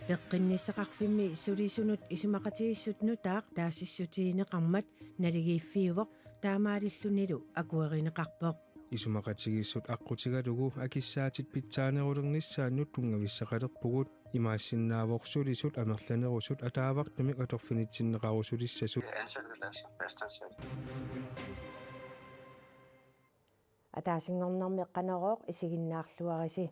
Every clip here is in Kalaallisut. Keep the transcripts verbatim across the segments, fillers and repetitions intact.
Peqqinnissaqarfimmi sulisunut isumaqatigiissut nutaaq taasissutigineqarmat naligiiffiuvoq, taamaalillunilu akuerineqarpoq. Isumaqatigiissut aqqutigalugu akissaatit pitsaanerulernissaannut tunngavissaqalerpugut, imaassinnaavoq sulisut amerlanerusut ataavartumik atorfinitsinneqarusulissasut. Ataasinngornermi Qanorooq isiginnaarluarisi.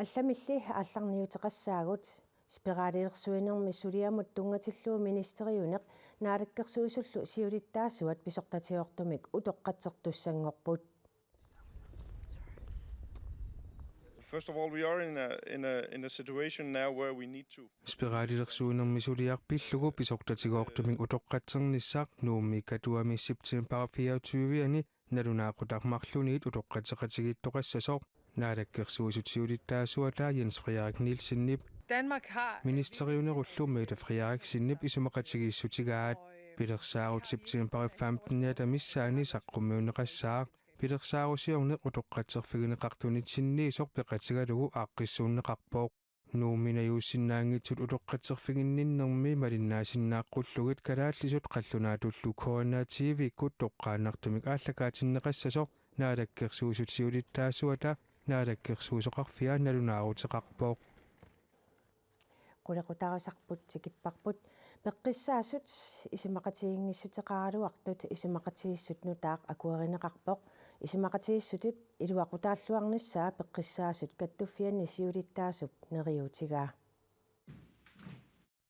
Allamilli aallarniuteqassaagut. Spiralilersuinermi suliamut tunngatillugu ministeriuneq Naalakkersuisullu siulittaasuat pisortatigoortumik utoqqatsertussanngorput. First of all, we are in a, in a, in a situation now where we need to. Spiralilersuinermi suliaq pillugu pisortatigoortumik utoqqatsernissaq Nuummi Katuami september fireogtyve-ani nalunaaqutaq marlunniit utoqqatseqatigiittoqassasoq Naalakkersuisut siulittaasuata Jens Frederik Nielsenip Danmark har ministeriunerullu Mette Frederiksenip isumaqatigiissutigaat. Pilersaarut september femten-iata missaani saqqummiunneqassaaq. Pilersaarusiorneq utoqqatserfigineqartunit sinniisoq peqatigalugu aaqqissuunneqarpoq. Nuummi najuussinnaanngitsut utoqqatserfiginninnermi malinnaasinnaaqqullugit kalaallisut qallunaatullu K N R T V-kkut toqqaannartumik aallakaatinneqassasoq Naalakkersuisut siulittaasuata Naalakkersuisoqarfia nalunaaruteqarpoq. Qulequtarisarput tikipparput. Peqqissaasut isumaqatigiinngissutigaluartut isumaqatigiissut nutaaq akuerineqarpoq. Isumaqatigiissutip iluaqutaalluarnissaa Peqqissaasut Kattuffianni siulittaasup neriuutigaa.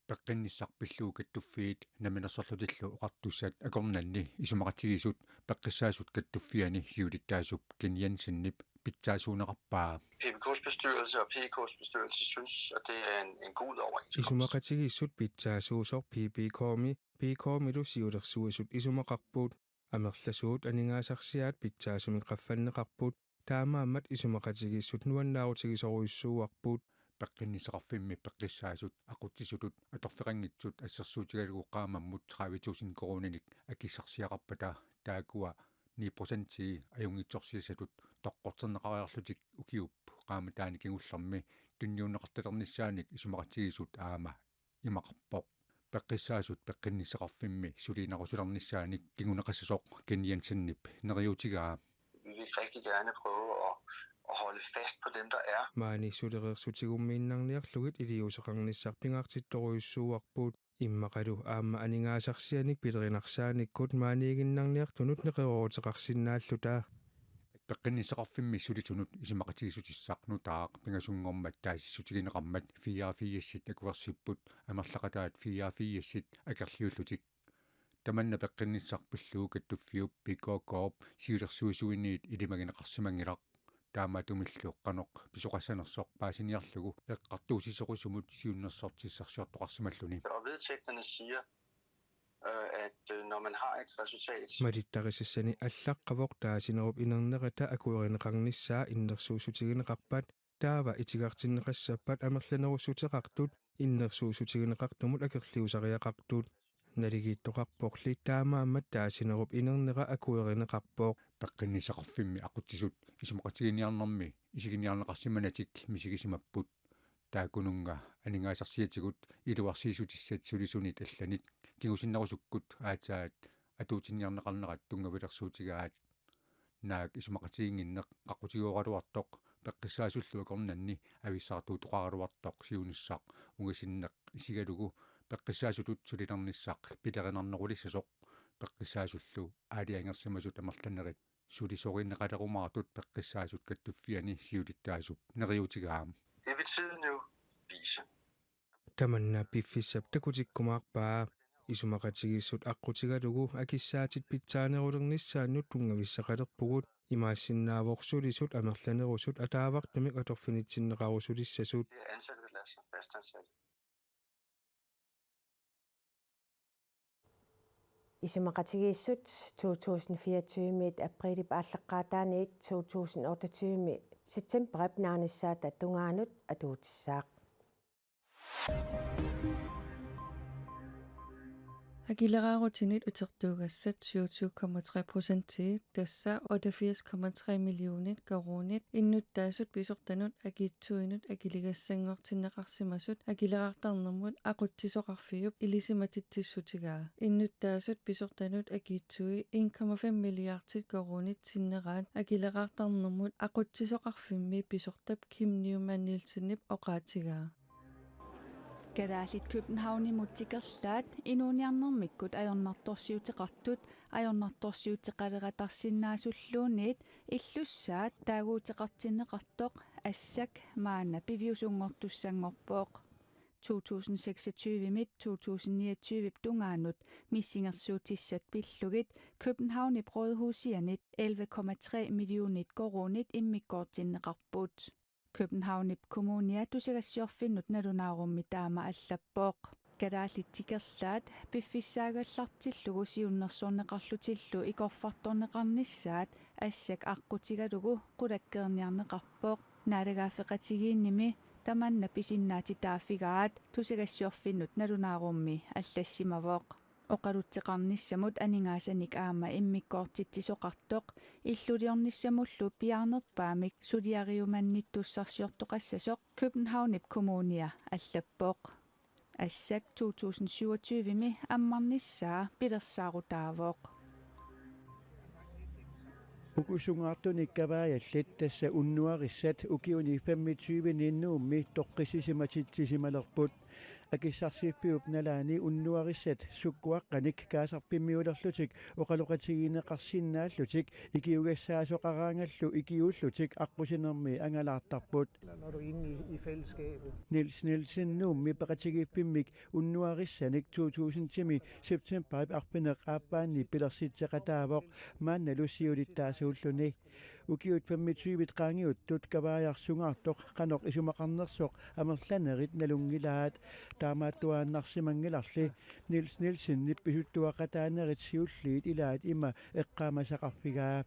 Peqqinnissaq pillugu kattuffiit Namminersorlutillu Oqartussat akornanni isumaqatigiissut Peqqissaasut Kattuffianni siulittaasup Ken Jensenip pitsaasuunneqarpaa. P B K's bestyrelse og P K's bestyrelse synes, at det er en, en god overenskomst. Isumaqatigiissut pitsaasuusoq P B K-mi, P K-milu siulersuisut isumaqarput. Amerlasuut aningaasarsiaat pitsaasumik qaffanneqarput, taamaammat isumaqatigiissut nuannaarutigisorujussuuarput. Peqqinnissaqarfimmi Peqqissaasut aqutsisutut atorfeqanngitsut assersuutigalugu qaammammut tredive tusind koruuninik akissarsiaqarpata, taakkua ni procentii ajunngitsorsiissatut toqqorterneqariarlutik ukiup qaammataani kingullermi tunniunneqartalernissaanik isumaqatigiissut aamma imaqarpoq. Peqqissaasut peqqinnissaqarfimmi suliinarusulernissaanik kinguneqassasoq Ken Jensenip neriuutigaa. Vi vil rigtig gerne prøve at, at holde fast på dem, der er. Maani sulereersutigummiinnarniarlugit iliuuseqarnissaq pingaartittorujussuuarput. Immaqalu aamma aningaasarsianik pilerinarsaanikkut maaniiginnarniartunut neqerooruteqarsinnaalluta. Peqqinnissaqarfimmi sulisunut isumaqatigiissutissaq nutaaq pingasunngormat taasissutigineqarmat fireogfirsit akuersipput, amerlaqataat fireogfirsit akerliullutik. Tamanna peqqinnissaq pillugu kattuffiup P K K-p siulersuisuiniit ilimagineqarsimanngilaq. Taamaattumillu qanoq pisoqassanersoq paasiniarlugu eqqartuussisorisumut siunnersortissarsiortoqarsimalluni. Og vedtægterne siger, øh, at, øh, når man har et resultat. Malittarisassani allaqqavoq taasinerup inernerata akuerineqarnissaa innersuussutigineqarpat, taava itigartinneqassappat amerlanerussuteqartut innersuussutigineqartumut akerliusariaqartut. Naligiittoqarporli taamaammat taasinerup inernera akuerineqarpoq. Peqqinnissaqarfimmi aqutsisut isumaqatiginiarnermi isiginiarneqarsimanatik misigisimapput. Taakkununnga aningaasarsiatigut iluarsiissutissat sulisunit allanit kingusinnerusukkut aatsaat atuutsinniarneqarnerat tunngavilersuutigaat. Naak isumaqatigiinnginneq qaqqutigooraluartoq Peqqissaasullu akornanni avissaartuutoqaraluartoq siunissaq ungasinneq isigalugu Peqqissaasutut sulinarnissaq pilerinarnerulissasoq. Peqqissaasullu aalajangersimasut amerlanerit sulisorineqalerumaartut Peqqissaasut Kattuffianni siulittaasup neriuutigaa. Det vil tiden jo vise. Tamanna piffissap takutikkumaarpaa. Isumaqatigiissut aqqutigalugu akissaatit pitsaanerulernissaannut tunngavissaqalerpugut, imaassinnaavoq sulisut amerlanerusut ataavartumik atorfinitsinneqarusulissasut. Det er ansatte, der lader sig fastansætte. Isumaqatigiissut to tusind fireogtyve-miit aprilip aallaqqaataaniit to tusind otteogtyve-mi septemberip naanissaata tungaanut atuutissaaq. Akileraarutinit utertuugassat syvogtyve komma tre procentii, tassa otteogfirs komma tre millionit koruunit, innuttaasut pisortanut akiitsuinut akiligassanngortinneqarsimasut Akileraartarnermut Aqutsisoqarfiup ilisimatitsissutigaa. Innuttaasut pisortanut akiitsui en komma fem milliardit koruunit sinneraat Akileraartarnermut Aqutsisoqarfimmi pisortap Kim Newman Nielsenip oqaatigaa. Kalaallit Københavnimut tikerlaat inuuniarnermikkut ajornartorsiuteqartut ajornartorsiuteqaleratarsinnaasulluunniit illussaat taaguuteqartinneqartoq assak maanna piviusunngortussanngorpoq. To tusind seksogtyve-mit to tusind niogtyve-p tungaanut missingersuutissat pillugit Københavnip rådhusianit elleve komma tre millionit koruunit immikkoortinneqarput. Københavnip Kommunia tusagassiorfinnut nalunaarummi taama allappoq. Kalaallit tikerlaat piffissaagallartillugu siunnersorneqarlutillu ikorfartorneqarnissaat assak aqqutigalugu qulakkeerniarneqarpoq. Naalagaaffeqatigiinnimi tamanna pisinnaatitaaffigaat tusagassiorfinnut nalunaarummi allassimavoq. Oqalutseqarnissamut aningaasanik aamma immikkoortitsisoqartoq illuliornissamullu piaarnerpaamik suliariumannittussarsiortoqassasoq Københavnip Kommunia allappoq. Assak to tusind syvogtyve-mi ammarnissaa pilersaarutaavoq. Uku sungaartunik kavaajallit, tassa unnuarissat, ukiuni femogtyve-ni Nuummi toqqissisimatitsisimalerput. Akissarsiffiup nalaani unnuarissat sukkuaqqanik kaasarpimmiulerlutik oqaloqatigineqarsinnaallutik ikiugassaasoqaraangallu ikiuullutik aqqusinermi angalaartarput. Når du er inde i, i fællesskabet. Niels Nielsen Nuummi peqatigiiffimmik unnuarissanik to tusind ti-mi septembarip arfineq-aappaanni pilersitseqataavoq, maannalu siulittaasuulluni. Ukiut femogtyve-t qaangiuttut kavaajaq sungaartoq qanoq isumaqarnersoq amerlanerit nalunngilaat. Taamaattuaannarsimanngilarli. Niels Nielsenip pisuttuaqataanerit siulliit ilaat ima eqqaamasaqarfigaa.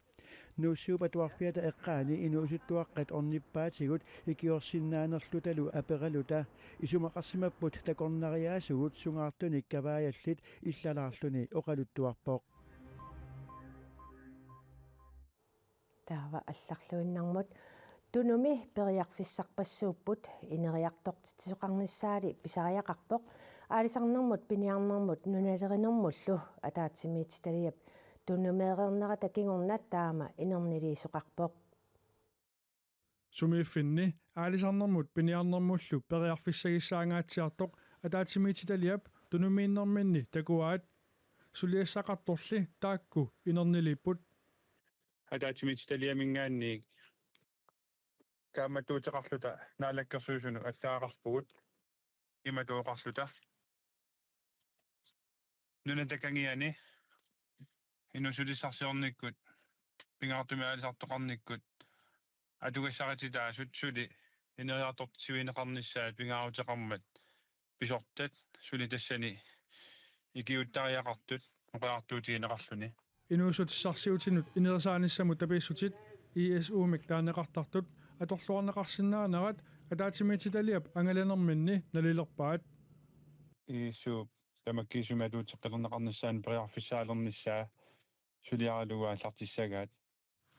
Nuussuup Atuarfiata eqqaani inuusuttuaqqat ornippaatigut ikiorsinnaanerlutalu aperaluta. Isumaqarsimapput takornariaasugut sungaartunik kavaajallit illalaarluni, oqaluttuarpoq. Taava allarluinnarmut. Tunumi periarfissarpassuupput, ineriartortitsisoqarnissaali pisariaqarpoq. Aalisarnermut piniarnermut nunalerinermullu ataatsimiititaliap tunumeereernerata kingorna taama inerniliisoqarpoq. Sumiiffinni aalisarnermut piniarnermullu periarfissagissaangaatsiartoq ataatsimiititaliap tunumiinnerminni takuaat. Suliassaqartorli taakku inerniliipput. Ataatsimiititaliaminngaanniit kaammattuuteqarluta Naalakkersuisunut allaqqaarpugut imatut oqarluta: Nunatta kangiani inuussutissarsiornikkut, pingaartumik aalisartoqarnikkut atugassarititaasut suli ineriartortitsivigineqarnissaat pingaaruteqarmat pisortat suli tassani ikiuuttariaqartut oqariartuutigineqarluni. Inuussutissarsiutinut inerisaanissamut tapiissutit I S U-mik taaneqartartut atorluarneqarsinnaanerat ataatsimiititaliap angalanerminni nalilerpaat. I S U tamakkiisumik atuutseqqilerneqarnissaanut periarfissaalernissaa suliaralugu aallartissagaat.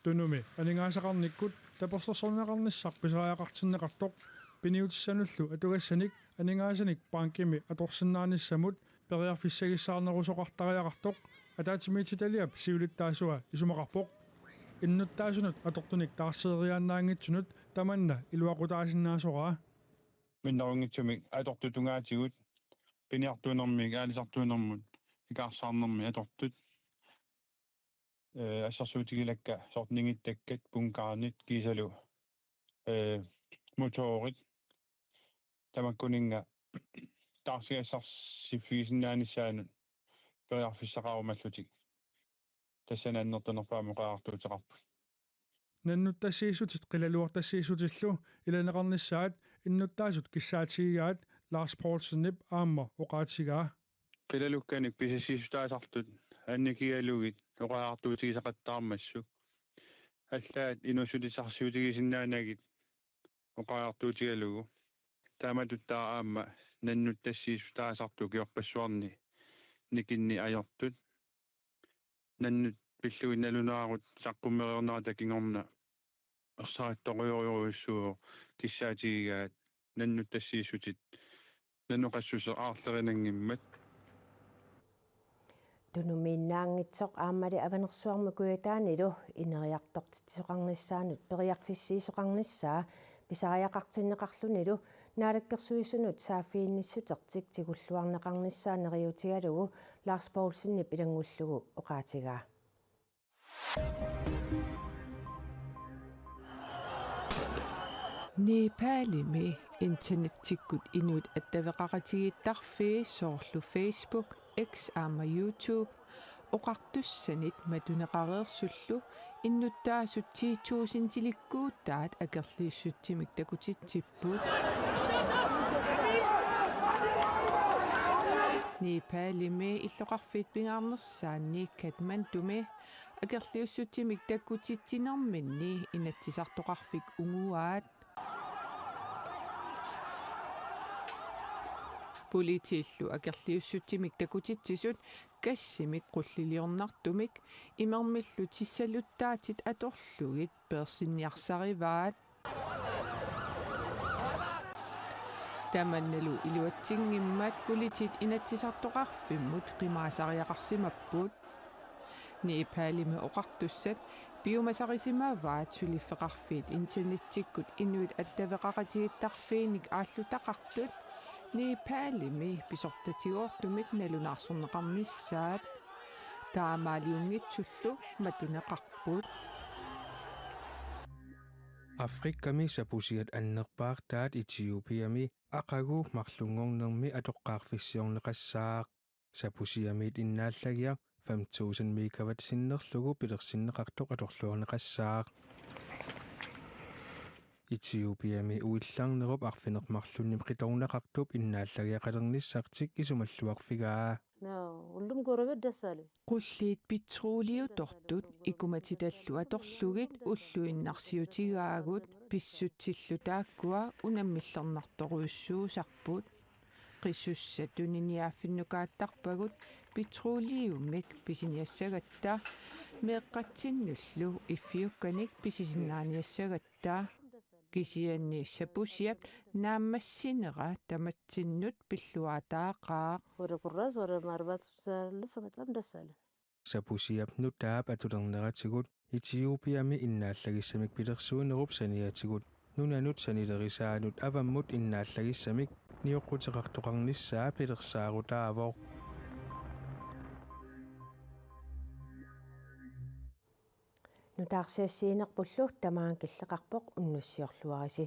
Tunumi aningaasaqarnikkut tapersersorneqarnissaq pisariaqartinneqartoq piniutissanullu atugassanik aningaasanik bankimi atorsinnaanissamut periarfissagissaarnerusoqartariaqartoq ataatsimiititaliap siulittaasua isumaqarpoq. Innuttaasunut atortunik taarseeriaannaanngitsunut tamanna iluaqutaasinnaasoraa. Minnerunngitsumik atortut tungaatigut piniartuunermik aalisartuunermut ikaarsaarnermi atortut, eh, assersuutigilakka soorlu ningittakkat, bunkerit kiisalu, eh, motorit, tamakkuninnga taarsigassarsiffigisinnaanissannut periarfissaqarumallutik tassani annertunerpaamik oqariartuuteqarput. Nannuttassiissutit qilalugartassiissutillu ilaneqarnissaat innuttaasut kissaatigigaat Lars Poulsenip aamma oqaatigaa. Qilalukkanik pisassiissutaasartut annikigalugit oqariartuutigisaqattaarmassuk. Allaat inuussutissarsiutigisinnaanagit oqariartuutigalugu. Taamatuttaaq aamma nannuttassiissutaasartut ukiorpassuarni nikinni ajortut. Nannut pillugit nalunaarut saqqummereernerata kingorna ersarittorujorujussuuvoq kissaatigigaat nannut tassiissutit nanoqassuseq aarlerinanngimmat. Tunumiinnaanngitsoq aammali Avanersuarmi Kujataanilu ineriartortitsisoqarnissaanut periarfissiisoqarnissaa pisariaqartinneqarlunilu Naalakkersuisunut saaffiginnissutertik tigulluarneqarnissaa neriuutigalugu Lars Poulsenip ilanngullugu oqaatigaa. Nepalimi internettikkut inuit attaveqaqatigiittarfii soorlu Facebook, X aamma YouTube oqartussanit matuneqareersullu innuttaasut ti tusindilikkuutaat akerliussutsimik takutitsipput. Nepalimi illoqarfiit pingaarnersaanni Kathmandumi akerliussutsimik takutitsinerminni Inatsisartoqarfik unguaat. Politiillu akerliussutsimik takutitsisut gassimik qulliliornartumik imermillu tissaluttaatit atorlugit peersinniarsarivaat. Tamannalu iluatsinngimmat politiit Inatsisartoqarfimmut qimaasariaqarsimapput. Nepalimi oqartussat piumasarisimavaat suliffeqarfiit internettikkut inuit attaveqaqatigiittarfiinik aallutaqartut Nepalimi pisortatigoortumik nalunaarsorneqarnissaat. Taamaaliunngitsullu matuneqarput. Afrikami sapusiat annerpaartaat Etiopiami aqagu marlunngornermi atoqqaarfissiorneqassaaq. Sapusiamiit innaallagiaq fem tusind megawatt sinnerlugu pilersinneqartoq atorluarneqassaaq. Etiopiami uillarnerup arfineq-marlunnip qitornaqartup innaallagiaqalernissartik isumalluarfigaa. Naa, ullum gorobet dassali. Qulliit petroleumtortut ikumatitallu atorlugit ulluinnarsiutigaagut pissutsillu taakkua unammillernartorujussuusarput. Qisussat tuniniaaffinnukaattarpagut petroleumik pisiniassagatta meeqqatsinnullu iffiukkanik pisisinnaaniassagatta. Kisianni sapusiap naammassinera tamatsinnut pilluaataaqaaq. Ora kurras, ora marbat susarlu famatam dassale. Sapusiap nutaap atulerneratigut Etiopiami innaallagissamik pilersuinerup saniatigut nunanut sanilerisaanut avammut innaallagissamik nioqquteqartoqarnissaa pilersaarutaavoq. Nutaarsiassiinerpullu tamaanga killeqarpoq, unnussiorluarisi.